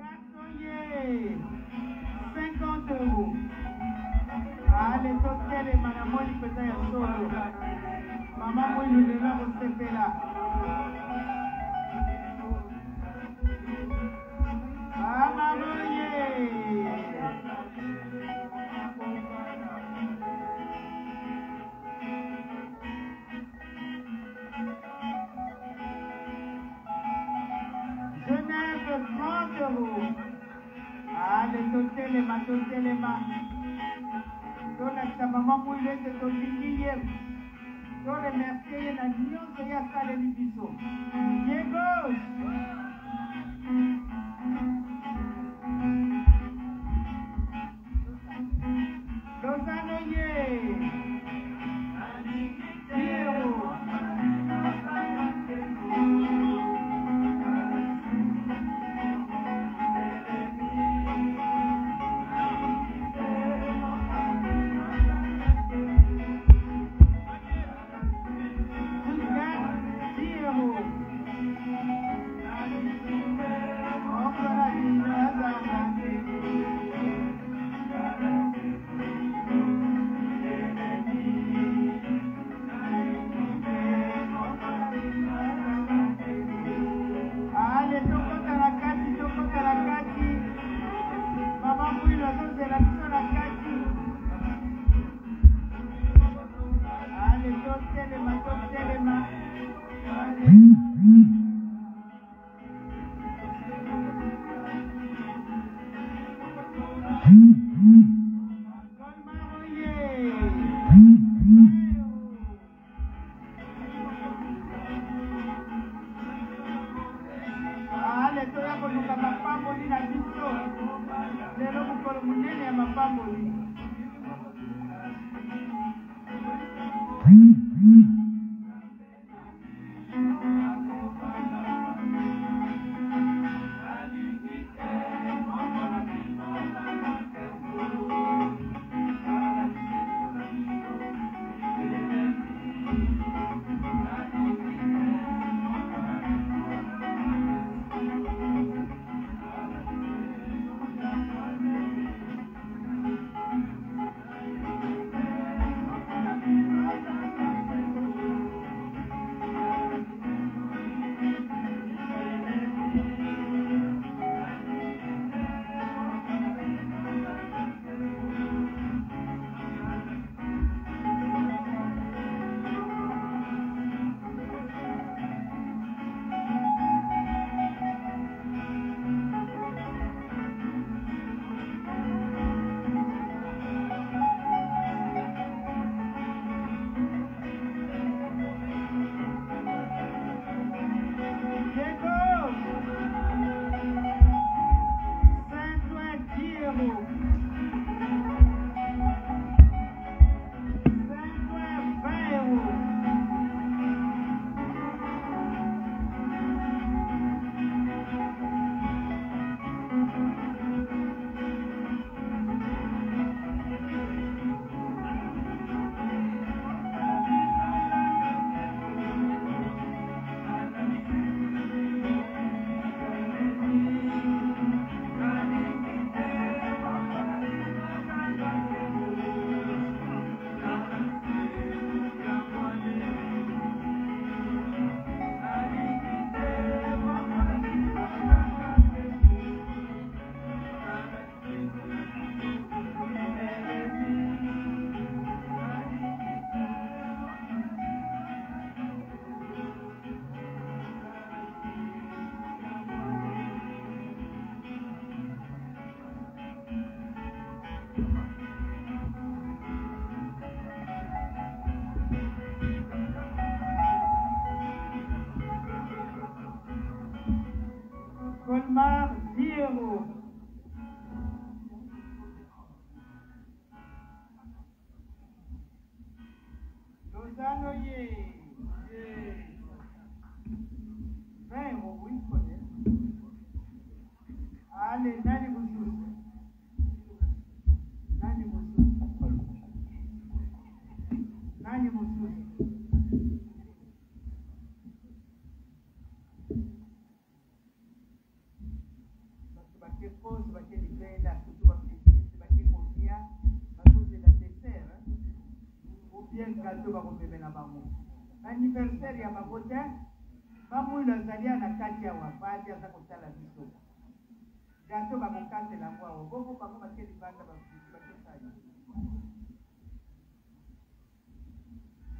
Garçonnier, 50 euros. Ale totelema na moni mpenza ya solo. Mama Mwilu lelo akosepela. Mama Moye. Genève, 30 euros. Ale totelema, totelema. Tolakisa mama Mwilu ete tolingi ye. To remercier ye na nyonso ye asaleli biso. Ye gauche. Lozano ye. Zero. Stuttgart, zero. Ale tokota na kati, tokota na kati. Mama Mwilu azozela biso na kati. Ale totelema, totelema. Colmar oye. Ale toya koluka mapamboli na biso lelo mokolo monene ya mapamboli. Ye gauche. Saint-Ouen, 10 euros. Saint-Ouen, 20 euros. Colmar, 10 euros. Lausanne ye. 20 euros, oui, connaît. Ale nani mosusu? Nani mosusu? Nani mosusu? gato bakomemela bango anniversaire ya bango te. Mamwilo azali ya na kati awa, fadi aza kotala biso. Gato bakokatela yango awa, bongo bango bake libanda, bakesali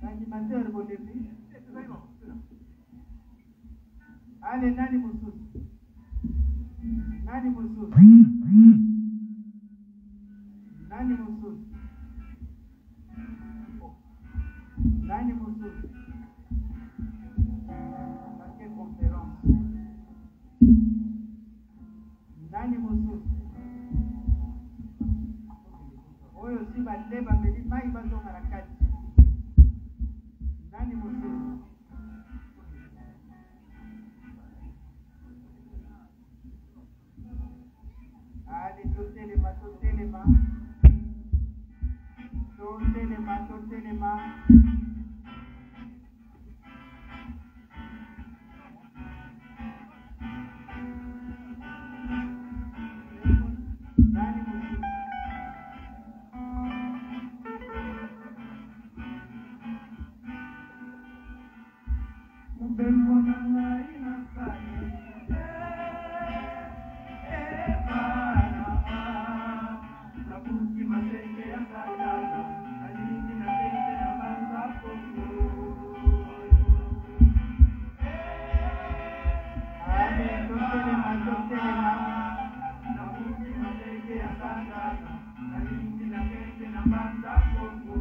baanimateur bolembi. Ale, nani mosusu? Nani mosusu? Nani mosusu? Nani mosusu? Bake conférence. Nani mosusu? Oyo si bale bameli mai, bazonga na kati. Nani mosusu? Ale, totelema, totelema, totelema, totelema. Nani mosusu? Mobembo na ngai nasali ebana, nabuki maseke ya Satana, nalingi nakende na Mbanza Kongo. Ale, totelema, totelema. Nabuki maseke ya Satana, nalingi nakende na Mbanza Kongo.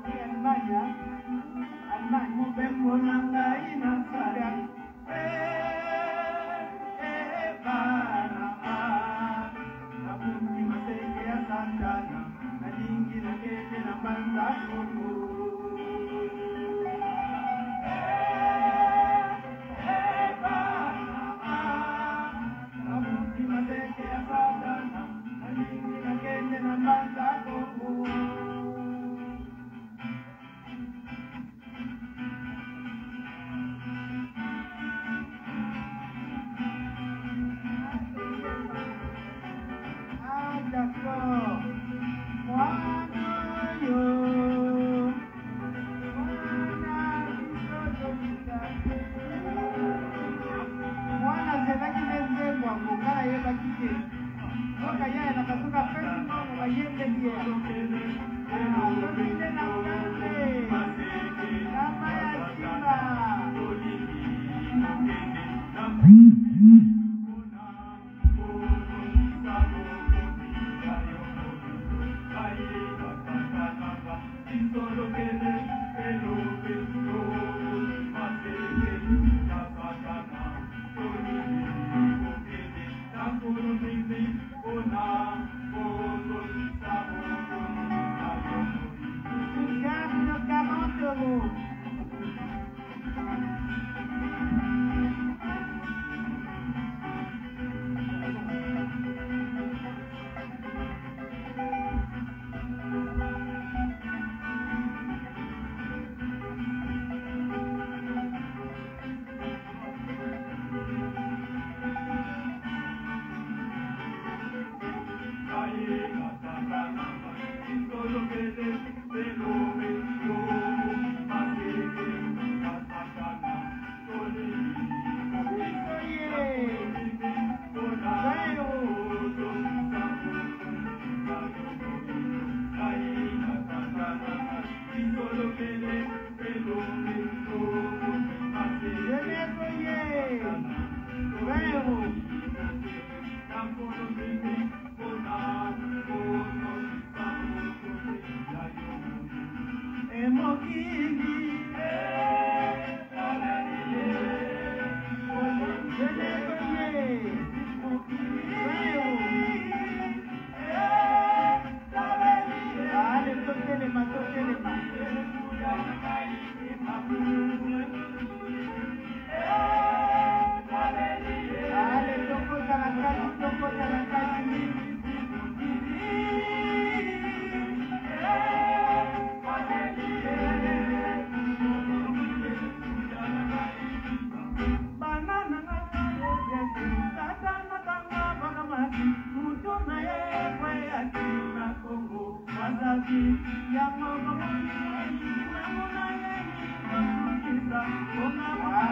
Allemagne, Allemagne. Mobembo na ngai nasali ebana, nabuki maseke ya Satana, nalingi nakende na Mbanza Kongo. Ebana, nabuki maseke ya Satana, nalingi nakende na Mbanza Kongo. Ah, d'accord. Mwana yo, mwana biso tolinga. Mwana azelaki nde nzembo yango, nga nayebaki te. Soka ye ayelaka, soki apesi mbongo, bayembeli ye. Ah, tokende na kambe kama ya nsima. Tu gardes 40 euros. Biso ye 20 euros. Genève ye 20 euros. Emokili. Genève ye 20 euros. Ale, totelema, totelema. Ale, tokota na kati, tokota.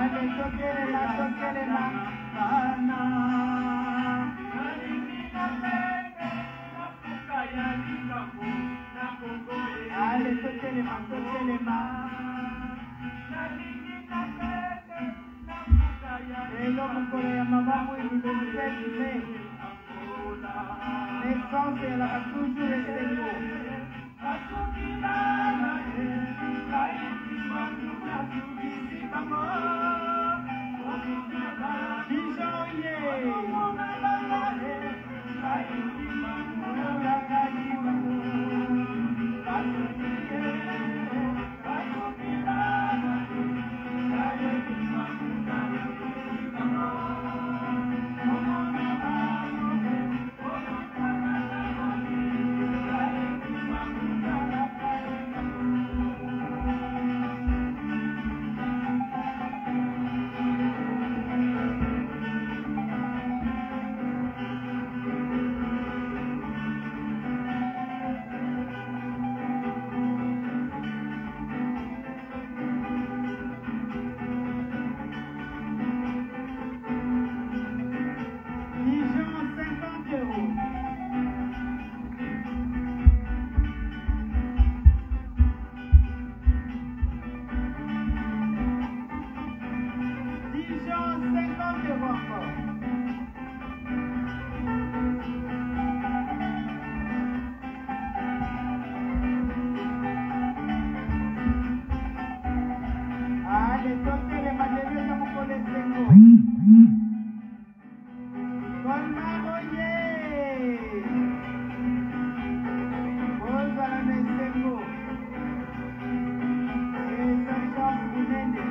Ale totelema, totelema. Ale totelema, totelema. Lelo mokolo ya mama mwindu, le 7 mai, naissance elaka toujours esengo. Dijon ye. Dijon, 50 euros. Dijon, 50 euros encore. Ale totelema, lelo eza mokolo esengo. Colmar oye! Bozala na esengo. Eza chance monene.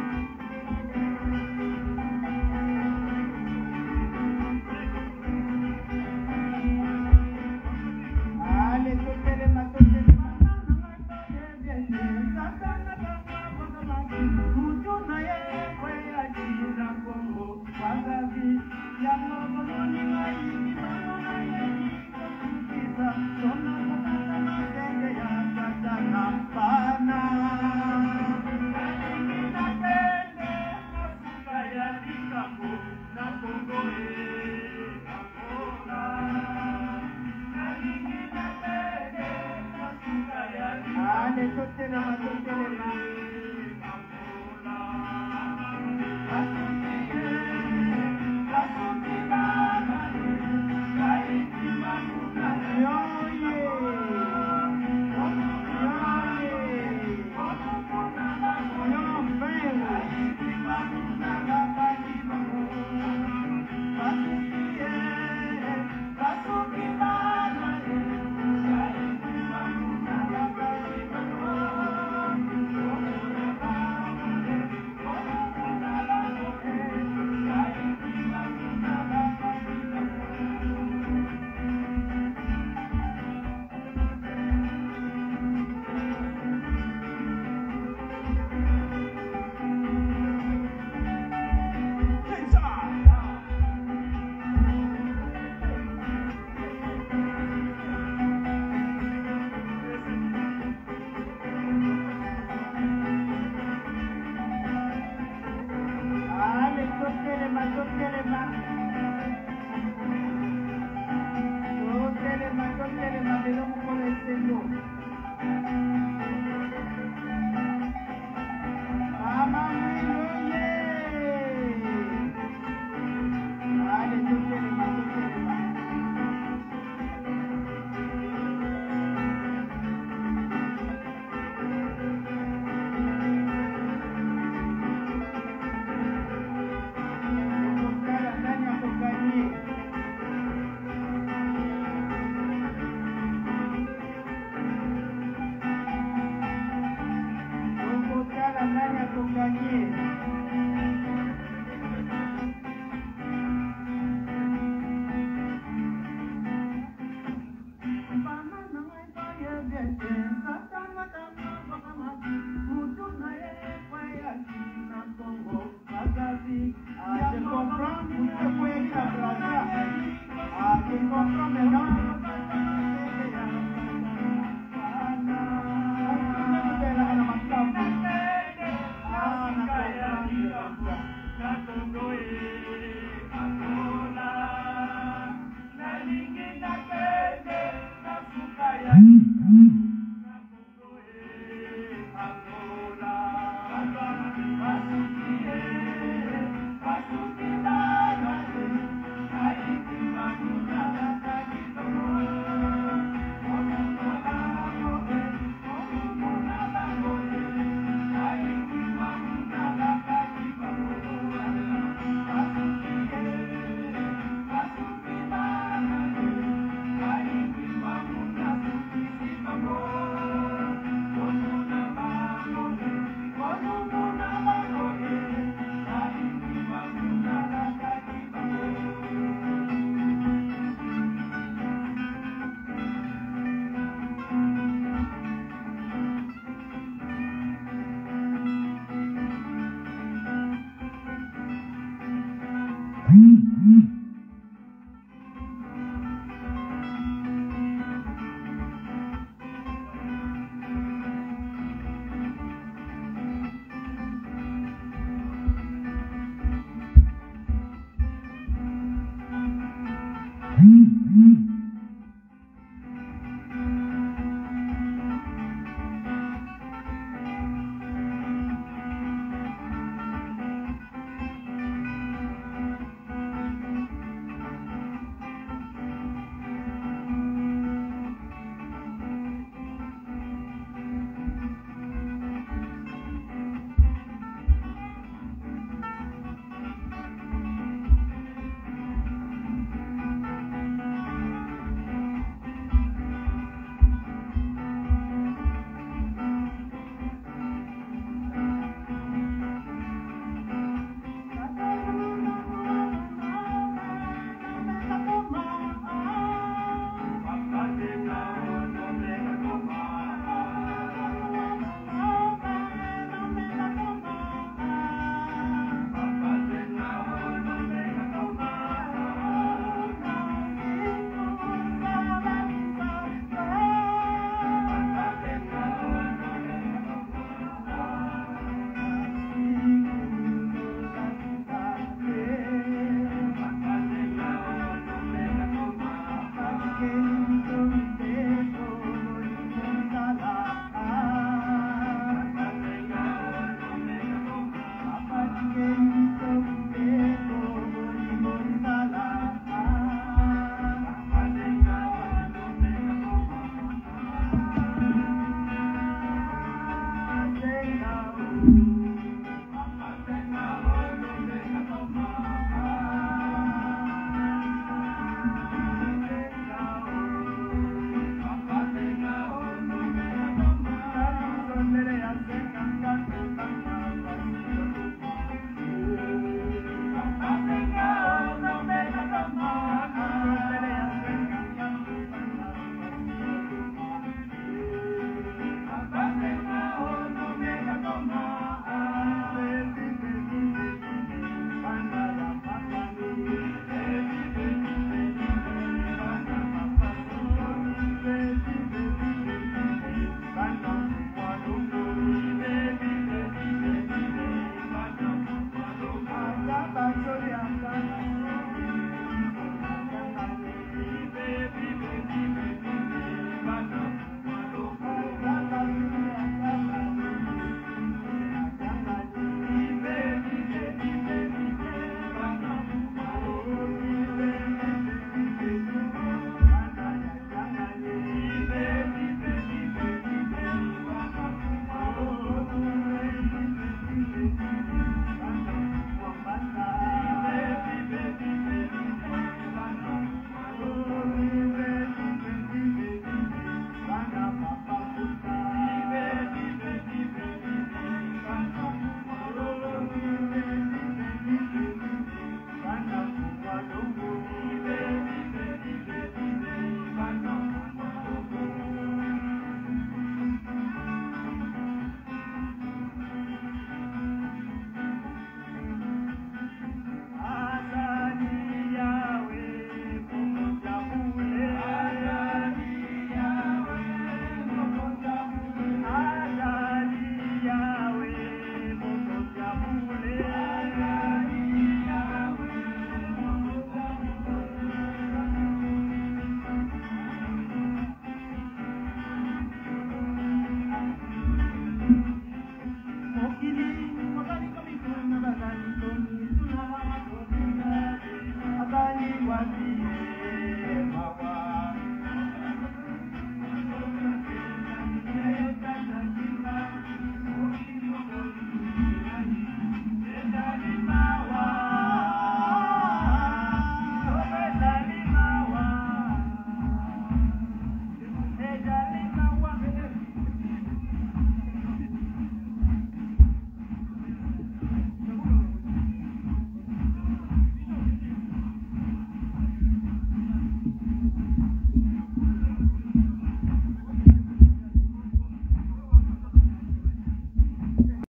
Ale totelema, totelema. Ale totelema, totelema. Yoye! Yoye! Yon 20 euros.